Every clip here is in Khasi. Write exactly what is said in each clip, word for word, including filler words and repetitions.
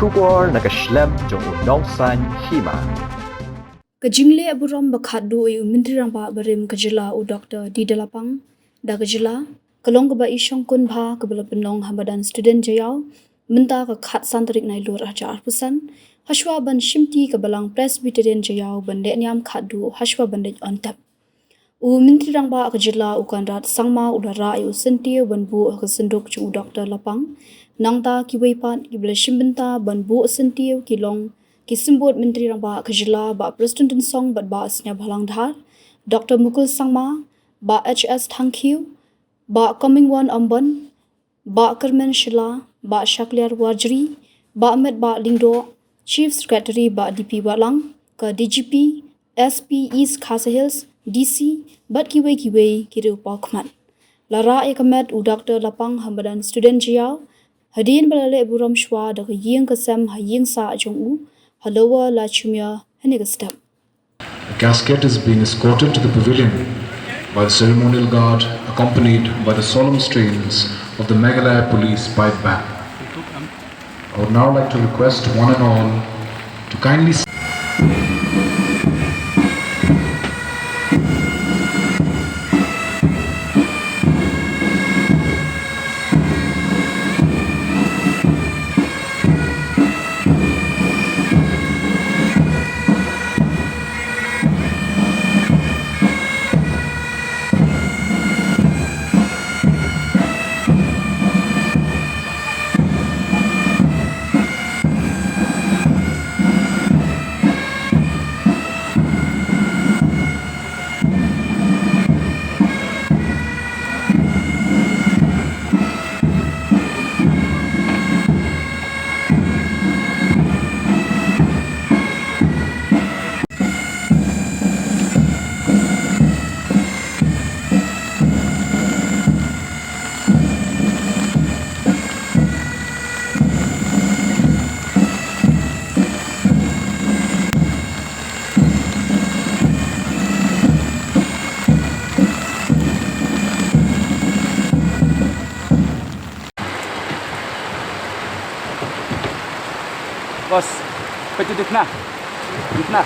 Khubor na ka shlem jong u Nongsaiñ Hima. Ka jingleh burom ba khatduh ïa u Myntri Rangbah barim ka jylla u Doctor D. Lapang da ka jylla ka long kaba i shongkun bha kaba la pynlong ha madan Student Jaïaw mynta ka khatsan tarik Nailur arhajar arphew san, hashwa ban shimti ka Balang Presbyterian Jaïaw ban leh niam khatduh hashwa ban leit on tep. U Myntri Rangbah ka jylla u Conrad Sangma u la rah ïa u syntiew ban buh ha ka synduk jong u Doctor Lapang. Nangta kiwei pat kiba la shim bynta ban buh syntiew ki long ki symbud Myntri Rangbah ka jylla Bah Prestone Tynsong bad Bah Sniawbhalang Dhar, Doctor Mukul Sangma, Bah H S Thangkhiew, Bah Comingone Ymbon, Bah Kyrmen Shylla, Bah Shakliar Warjri, Bah Metbah Lyngdoh, Chief Secretary Bah D P Wahlang, ka D G P, S P East Khasi Hills, D C, bad kiwei kiwei ki riew paw khmat. La rah ïa ka met u Doctor Lapang ha madan Student Jaïaw, hadien ba la leh burom shuwa da ka ïing ka sem ha ïing sah jong u, ha Lower Lachumiere, ha kane ka step. The casket is being escorted to the pavilion by the ceremonial guard, accompanied by the solemn strains of the Meghalaya Police Pipe Band. I would now like to request one and all to kindly Bos, peit tu di kena. Di kena.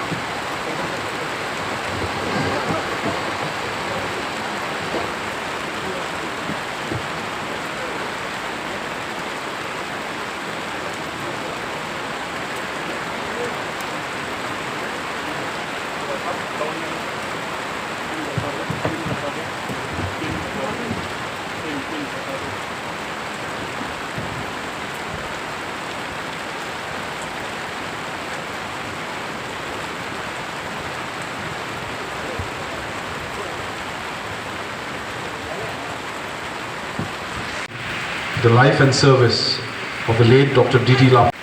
The life and service of the late Doctor D D Lapang.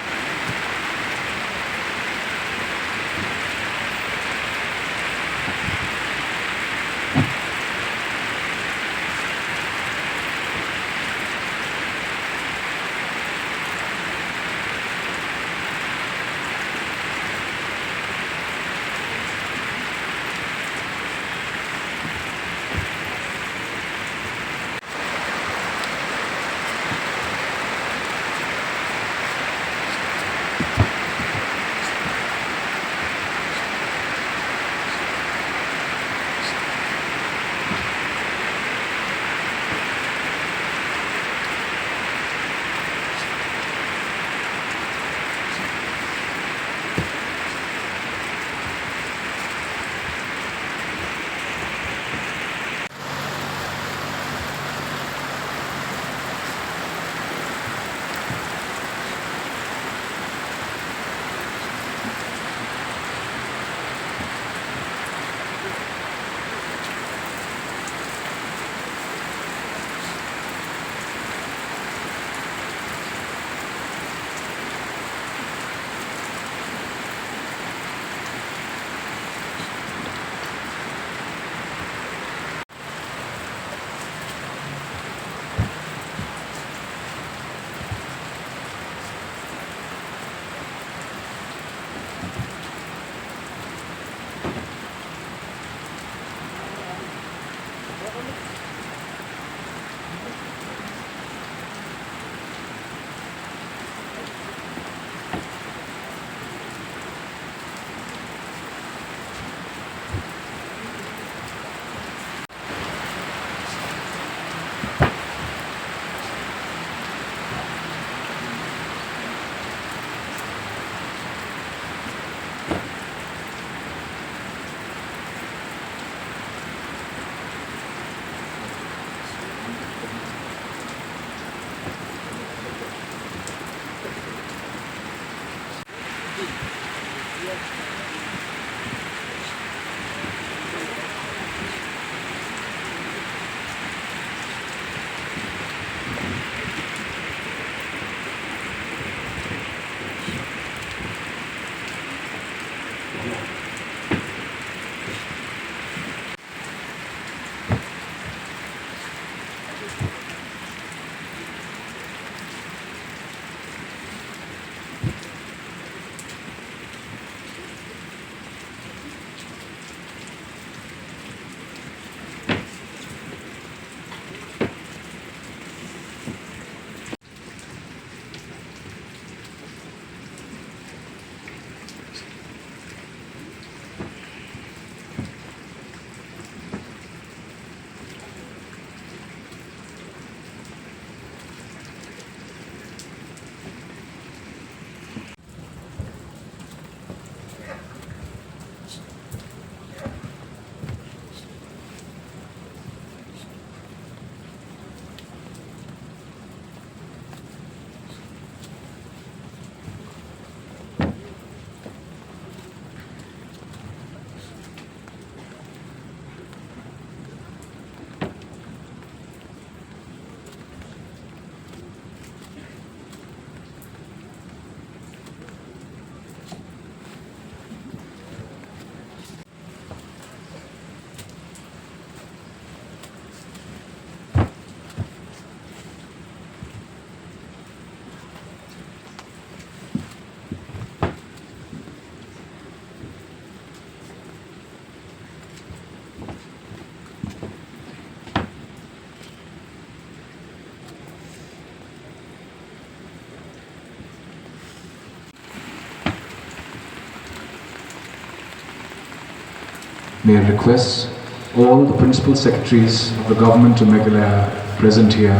May I request all the principal secretaries of the government of Meghalaya present here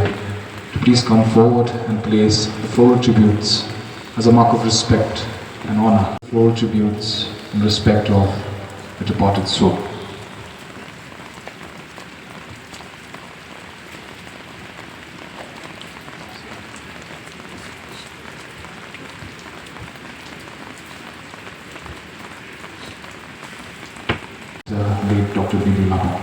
to please come forward and place the floral tributes as a mark of respect and honor. Floral tributes in respect of the departed soul. The late Doctor B D Labong.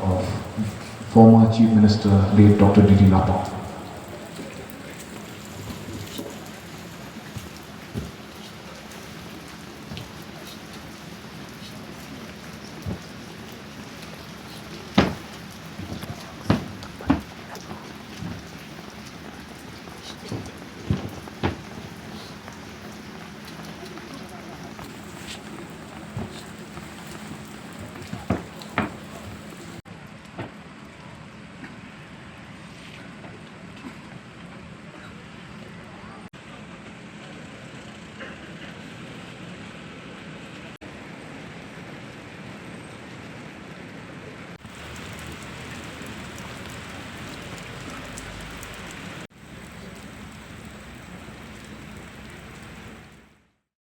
Of former Chief Minister, late Doctor B D Labong.